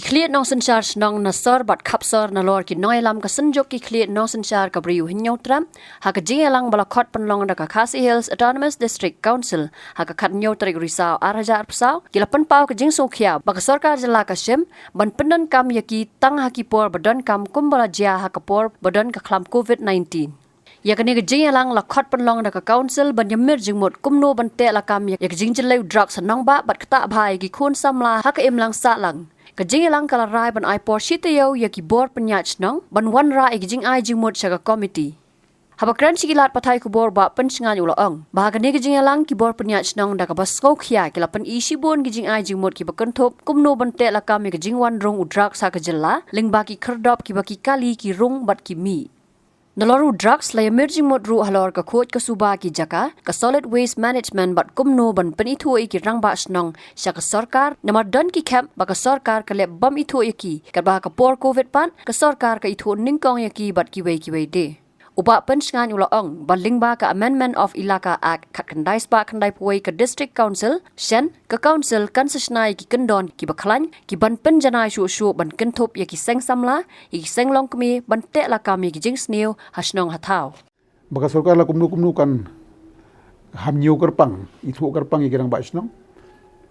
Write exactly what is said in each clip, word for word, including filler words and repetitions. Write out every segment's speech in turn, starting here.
Khlieh nongsynshar shnong na sor bad khapsor nalor ki nongïalam ka Synjuk ki Khlieh nongsynshar ka Bri u Hynñiewtrep, ha ka jingïalang ba la khot pynlong da ka Khasi Hills Autonomous District Council, ha ka khathynñiew tarik Risaw arhajar arphew saw, ki la pynpaw ka jingsngewkhia ba ka sorkar jylla ka shim ban pyndonkam ïa ki tang ha ki por ba donkam kumba la jia ha ka por ba don ka khlam covid nineteen. Ïa kane ka jingïalang la khot pynlong da ka Council ban ïamir jingmut kumno ban teh lakam ïa ka jingjyllei u drugs ha nongbah bad ktah bha ïa ki khun samla ha ka imlang sahlang. Ka jingïalang ka la rai ban ai por shi taïew ïa ki bor pynïaid shnong ban wanrah ïa ki jingai jingmut sha ka komiti. Haba kren sha ki lad pathai khubor, Bah Pynshngain u la ong ba ha kane ka jingïalang ki bor pynïaid shnong da kaba sngewkhia ki la pyni shibun ki jingai jingmut kiba kynthup kumno ban teh lakam ïa ka jingwan rung u drugs ha ka jylla lyngba ki khyrdop kiba ki kali ki rung bad ki mih. Nalor u drugs la ïamir jingmut ruh halor ka khuid ka suba ki jaka, ka solid waste management bad kumno ban pynithuh ïa ki rangbah shnong sha ka sorkar, namar don ki khep ba ka sorkar ka leh bym ithuh ïa ki, katba ha ka por covid pat ka sorkar ka ithuh nyngkong ïa ki bad kiwei kiwei de. U Bah Pynshngain u la ong ba lyngba ka Amendment of Elaka Act khatkhyndai spah khyndaiphew wei, ka District Council, shen, ka Council kan sa shna ïa ki kyndon kiba khlaiñ, ki ban pynjanai shuh shuh ban kynthup ïa ki seng samla, ïa ki seng longkmie ban teh lakam ïa ki jingsniew ha shnong ha thaw. Ba ka sorkar la kumno kumno kan ham ñiew kyrpang, ithuh kyrpang ïa ki rangbah shnong.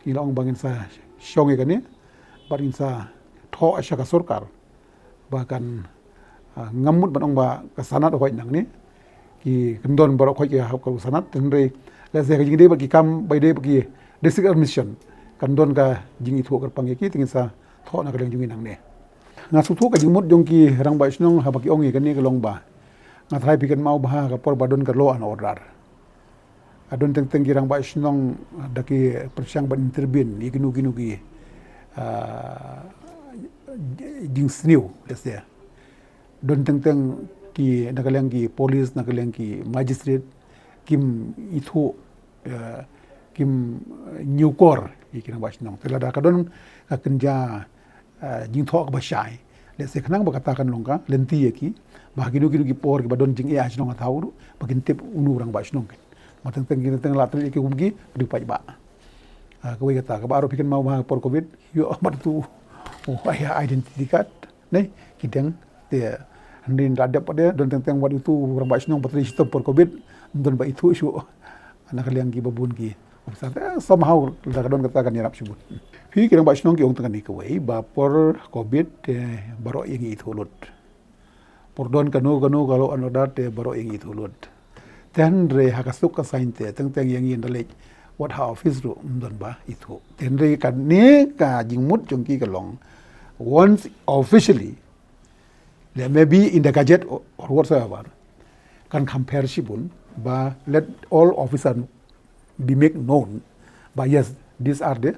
Ngi la ong ba ngin sa shong ïa kane bad ngin sa thoh sha ka sorkar ba kan, ah, ngam mut ban ong ba ka sanad hoi nangne, ki kyndon baroh khoit ki hap ka sanad, hynrei lehse ka jingdei bad ki kam ba ïadei bad ki district administration kan don ka jingithuh kyrpang ïa ki, te ngin sa thoh na ka liang jong ngi nangne. Nga sngewthuh ka jingmut jong ki rangbah shnong haba ki ong ïa kane ka long ba nga tharai phi kynmaw bha ka por ba don ka law and order. Ka don teng teng ki rangbah shnong da ki pyrshang ban intervene ïa kino kino ki, ah, jingsniew, let's say. Don teng teng ki na ka liang ki police, na ka liang ki magistrate, kim ithuh, ah, kim ñiewkor ïa ki rangbah shnong. Te lada ka don ka kynja, ah, jingthoh kaba shai, let's say, khnang ba kata kan long ka lynti ïa ki ba ha kino kino ki por kiba don jingeh ha shnong ha thaw ruh ba kin tip uno u rangbah shnong. Namar teng teng ki teng la trei ïa ki kum ki, ka dei paidbah. Ah, kawei kata, kaba ar ruh phi kynmaw ba ha ka por covid, ïoh bad utu u ai identity card, ne, ki dang, te, hynrei la dep pat de, don teng teng wat utu u rangbah shnong ba trei shitom por covid, ym don ba ithuh shuh na ka liang kiba bun ki. Somehow lada ka don kata kan ïarap shibun. Phi ki rangbah shnong ki ong tang kane kawei ba por covid te baroh ïa ngi ithuh lut. Por don kano kano ka law and order te baroh ïa ngi ithuh lut. Te hynrei ha ka suk ka saiñ te teng teng ïa ngi ynda leit wat ha office ruh ym don ba ithuh. Te hynrei kane ka jingmut jong ki ka long, once officially, there may be in the gazette or, or whatsoever, kan compare shibun ba let all officer be make known ba yes, these are the,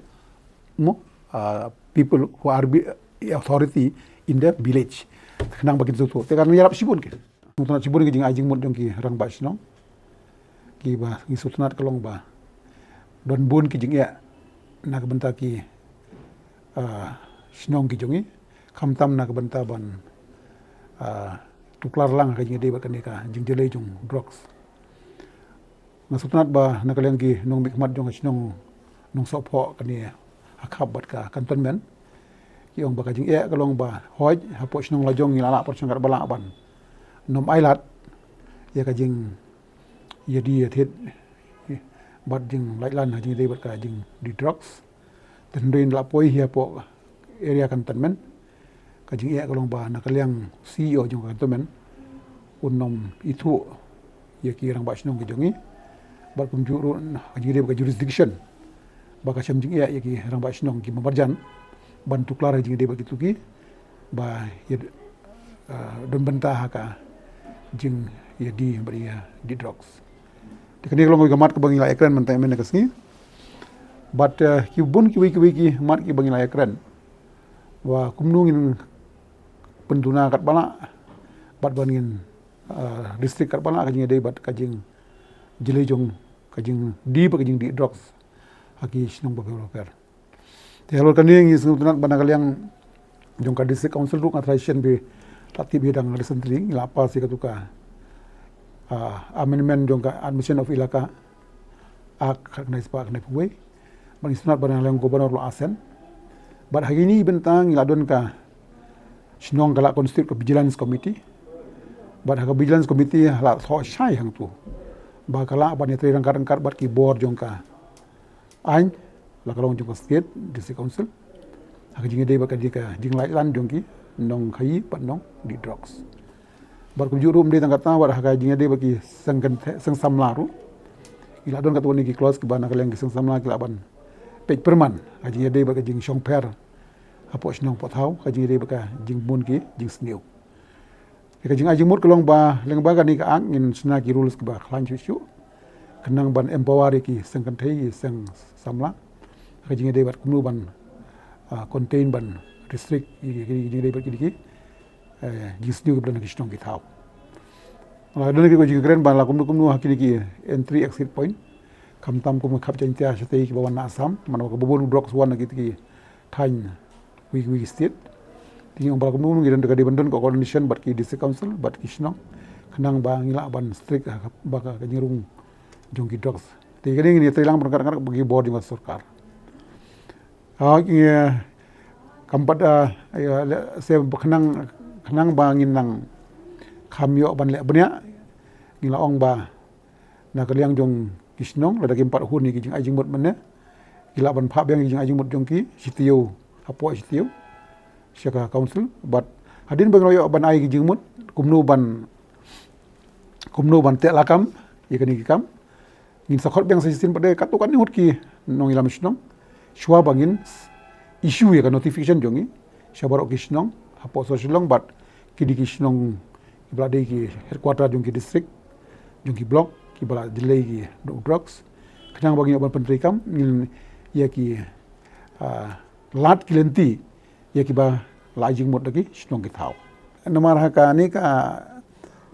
mo, uh, people who are be, authority in the village. Khnang ba kin sngewthuh. Te kan ïarap shibun ki. Sngewtynnat shibun ki jingai jingmut jong ki rangbah shnong. Kiba ngi sngewtynnat ka long ba don bun ki jingeh na ka bynta ki, ah, shnong ki jong ngi, khamtam na ka bynta ban, ah, tuklar lang ka jingïadei bad kane ka jingjyllei jong drugs. Nga sngewtynnat ba na ka liang ki nongmihkhmat jong ka shnong Nongsohphoh kane ha khap bad ka cantonment, ki ong ba ka jingeh ka long ba hooid hapoh shnong la jong ngi la lah pyrshang katba lah ban nym ailad ïa ka jingïadie ïathied bad jinglait lan ha jingïadei bad ka jingdie drugs. Te hynrei ynda la poi hi hapoh area cantonment, ka jingeh ka long ba na ka liang C E O jong ka cantonment un nym ithuh ïa ki rangbah shnong ki jong ngi. Bad kumjuh ruh ka jingïadei bad ka jurisdiction ba ka shem jingeh ïa ki rangbah shnong kiba marjan ban tuklar ha jingïadei bad kito ki ba ïa, ah, don bynta ha ka jingïadie bad ïadie drugs. Te kane ka long kawei ka mat kaba ngi la ïakren mynta mynne ka sngi. Bad, eh, ki bun kiwei kiwei ki mat kiba ngi la ïakren ba kumno ngin pynduna katba lah bad ban ngin, eh, restrict katba lah ka jingïadei bad ka jingjyllei jong ka jingdie bad ka jingdie drugs ha ki shnong bapher bapher. Te halor kane ngi sngewtynnat ba na ka liang jong ka District Council ruh nga tharai shen phi la tip hi dang recently ngi la pass ïa katu ka, ah, amendment jong ka Admission of Elaka Act khatkhyndai spah khyndaiphew wei. Bad ngi sngewtynnat ba na ka liang Governor ruh la assent. Bad ha kine ki bynta ngi la don ka shnong ka la constitute ka vigilance committee. Bad ha ka vigilance committee la thoh shai hangtu ba ka la ban ïatrei ryngkat ryngkat bad ki bor jong ka aiñ, la ka long jong ka state, district council, ha ka jingïadei bad ka jing, ka jinglaitlan jong ki nongkhaïi bad nongdih drugs. Bad kumjuh ruh ym dei tang katta, bad ha ka jingïadei bad ki seng kynthei, seng samla ruh, ngi la don katto katne ki clause kiba na ka liang ki seng samla ki lah ban peit pyrman ha ka jingïadei bad ka jingshongpher hapoh shnong poh thaw, ka jingïadei bad ka jingbun ki jingsniew. Ka jingai jingmut ka long ba lyngba kane ka Act ngin shna ki rules kiba khlaiñ shuh shuh khnang ban empower ïa ki seng kynthei, ïa ki seng samla ha ka jingïadei bad kumno ban, ah, contain, ban restrict ïa ki, ïa ki jingïadei bad ki, ki, eh, jingsniew kiba don ha ki shnong ki thaw. La don ki, ki jingkren ba la kumno kumno ha kine ki entry exit point, khamtam kum ka khap Jaiñtia shatei kiba wan na Assam, namar ba ka bun drugs wan na kito ki thaiñ kiwei kiwei ki state. Te ngi ong ba la kumno kumno ngi don, ka dei ban don ka coordination bad ki district council bad ki shnong khnang ba ngi lah ban strict ha ka, ba ka, ka jingrung jong ki drugs. Te kane ngin ïatrei lang ryngkat ryngkat bad ki bor jong ka sorkar. Ah, ngi, kam pat, ah, ïa, lehse khnang, khnang ba ngin nang kham ïoh ban leh bniah, ngi la ong ba na ka liang jong ki shnong, lada kim pat hun ïa ki jingai jingmut mynne, ki lah ban phah biang ïa ki jingai jingmut jong ki, shi taïew hapoh shi taïew sha ka council. Bad hadien ba ngi la ïoh ban ai ki jingmut kumno ban, kumno ban teh lakam ïa kine ki kam, ngin sa khot biang sa shisien pat de katto katne ngut ki nongïalam shnong, shuwa ba ngin issue ïa ka notification jong ngi sha baroh ki shnong hapoh Sor Shillong bad kine ki shnong kiba la dei ki headquarter jong ki district, jong ki block, kiba la jyllei ki drugs, khnang ba ngin ïoh ban pyntreikam, ngin ïa ki, ah, lad ki lynti ïa kiba la ai jingmut da ki shnong ki thaw. Namar ha kane ka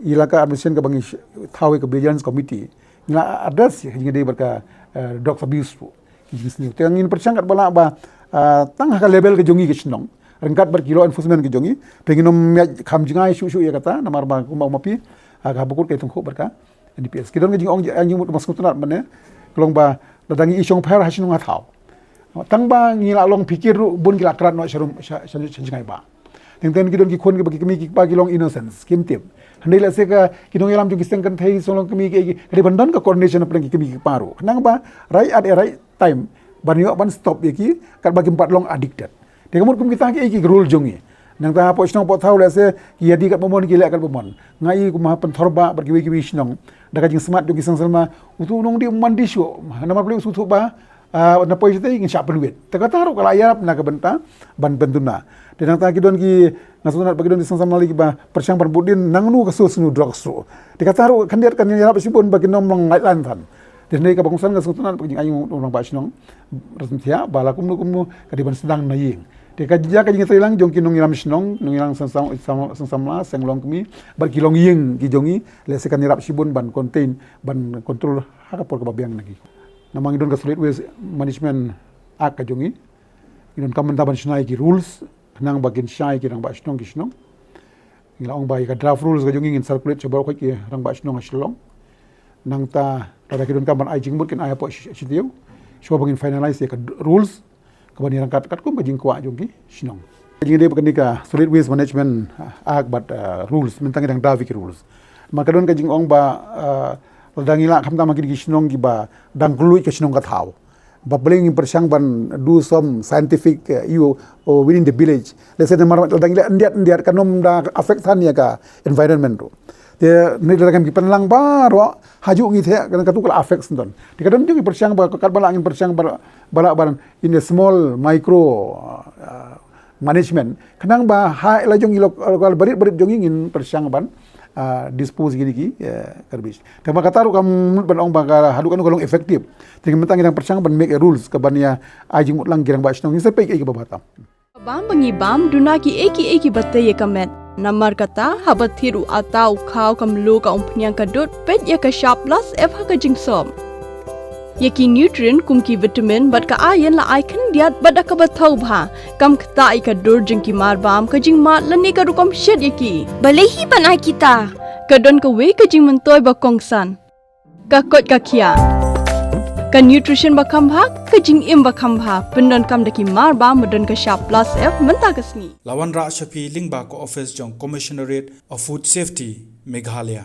elaka administration kaba ngi sh-, thaw ïa ka vigilance committee, ngi la address ïa ka jingïadei bad ka, eh, drugs abuse ruh, ki jingsniew. Te ngin pyrshang katba lah ba, ah, tang ha ka level ka jong ngi ka shnong, ryngkat bad ki law enforcement ka jong ngi, te ngin ym ïaid kham jngai shuh shuh ïa kata, namar ba kumba ong ma phi, ah, ka ha bakut ka ïathuh khuh bad ka N D P S. Ki don ka jingong, jingmut kaba sngewtynnat mynne, ka long ba lada ngi ïashongpher ha shnong ha thaw, tang ba ngi la long phikir ruh bun ki la krat noh sha rum, sha, sha, sha jngai ba. Teng teng ki don ki khun kiba ki kmie ki kpa ki long innocent, kim tip. Hynrei lehse ka ki nongïalam jong ki seng kynthei, seng long kmie ki, ki, ka dei ban don ka coordination hapdeng ki kmie ki kpa ruh, khnang ba right at the right time ban ïoh ban stop ïa ki, katba kim pat long addicted. Te ka mut kum kita kiei ki rule jong ngi. Nangta hapoh shnong hapoh thaw lehse ki ïa die katba mon ki leh katba mon. Nga i kum ha Pynthor ba bad kiwei kiwei shnong, da ka jingsmat jong ki seng samla, utu u nongdie um man die shuh, namar balei u sngewthuh ba, ah, na poi shatei ngin shah pynwit. Te kata ruh ka la ïarap na ka bynta ban pynduna. Te nangta ki don ki, nga sngewtynnat ba ki don ki seng samla kiba pyrshang ban bud dien nangno ka source jong u drugs ruh. Te kata ruh khyndiat kan ïarap shibun ba kin ym long laitlan than. Te hynrei kaba kongsan nga sngewtynnat ba ka jingai jingmut u rangbah shnong Rynsan Thiah ba la kumno kumno ka dei ban sdang na ïing. Te ka jia ka jingïatreilang jong ki nongïalam shnong, nongïalam seng sam-, sam-, seng samla, seng long kmie bad ki longïing ki jong ngi, lehse kan ïarap shibun ban contain, ban control ha ka por kaba biang na ki. Namar ngi don ka Solid Waste Management Act ka jong ngi, ngi don kam bynta ban shna ïa ki rules khnang ba kin shai ki rangbah shnong ki shnong. Ngi la ong ba ïa ka draft rules ka jong ngi ngin circulate sha baroh khoit ki rangbah shnong ha Shillong. Nangta lada ki donkam ban ai jingmut kin ai hapoh shi, shi taïew, shuwa ba ngin finalize ïa ka d-, rules kaban ïarangkat katkum ka jingkwah jong ki shnong. Ka jingïadei bad kane ka Solid Waste Management, ah, Act bad, ah, rules, mynta ngi dang draft ïa ki rules. Namar ka don ka jingong ba, ah, lada ngi lah khamtam ha kine ki shnong kiba dang kylluid ka shnong ka thaw, ba balei ngin pyrshang ban do some scientific, eh, ïa u, oh, within the village. Lehse namar lada ngi leh khyndiat khyndiat kan ym da affect than ïa ka environment ruh. Te ngi lada ngim pynlang baroh, hajuh ngi theh, kan katu ka la affect syndon. Te ka don jong ngi pyrshang ba, katba lah ngin pyrshang ba, ba lah ban in a small micro, uh, management. Khnang ba ha la jong ngi lo-, local barit barit jong ngi ngin pyrshang ban, uh, dispose kine ki, uh, garbage. Te ba kata ruh kam mut ban ong ba ka haduh kano ka long effective. Te mynta ngi dang pyrshang ban make a rules kaban ïa ai jingmut lang ki rangbah shnong, ngin sa peit kiei kiba bha tam. Bam ba ngi bam duna kiei kiei kiba tei ïa ka met. Namar kata, haba thied u atta u khaw ka mluh ka umphniang ka dud, peit ïa ka shap, la sep ha ka jingsop. Ïa ki nutrient kum ki vitamin bad ka iron la ai khyndiat bad da kaba thaw bha. Kam ktah ïa ka dur jong ki marbam, ka jingmad lane ka rukom shet ïa ki. Balei hi ban ai kita? Ka don kawei ka jingmyntoi ba kongsan. Ka koit ka khiah. Ka nutrition ba kham bha, ka jingim ba kham bha, pyndonkam da ki mar ba, ma don ka shap plus F mynta ka sngi. La wanrah sha phi lyngba ka office jong Commissionerate of Food Safety, Meghalaya.